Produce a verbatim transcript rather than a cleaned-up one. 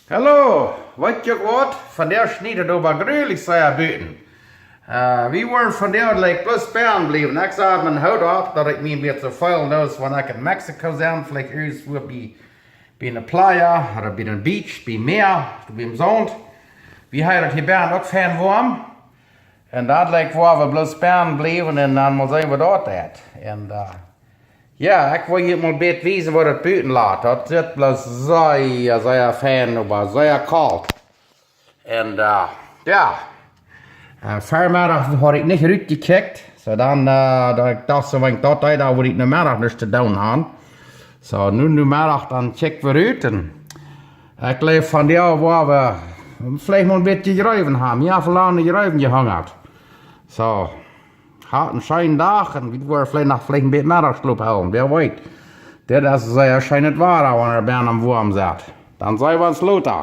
Hallo, weet jie waut? Vondoag schniet et oba grulich sea buten. Äh, wie woaren vondoag like bloos bennen bliewen. Ekj sat mienen Hoot opp, daut ekj mie een bät soo feelen deed aus wan ekj en Mexiko sie, veleicht irjentwua bie, bie eene Playa ooda bie een Beach, bie Mäa, biem Saunt. Wie haben daut hia bennen uk fein woam. Un daut like woa wie bloos bennen bliewen un dan mol seenen waut daut deit. Un äh, jo, ekj well junt mol een bät wiesen waut et buten lat. Daut sitt bloos sea, sea fein, oba sea kolt. Un äh, jo, äh, Vemeddach haud ekj nich rutjekjikjt. Soo dan, äh, daut ekj docht soo, wan ekj daut deed, dan wudd ekj Nomeddach nuscht to doonen haben. Soo, nu Nomeddach dan kjikj wie rut un ekj jleew vondoag woa wie veleicht mol een bät jejreewen haben. Jo, velange jejreewen jehungat. Soo, haud een scheenen Dach un wie woaren veleicht noch veleicht een bät Meddachschlop hoolen, wäa weet. Dit es sea scheenet Wada, wan et bennen woam sitt. Dan seenen wie ons lota.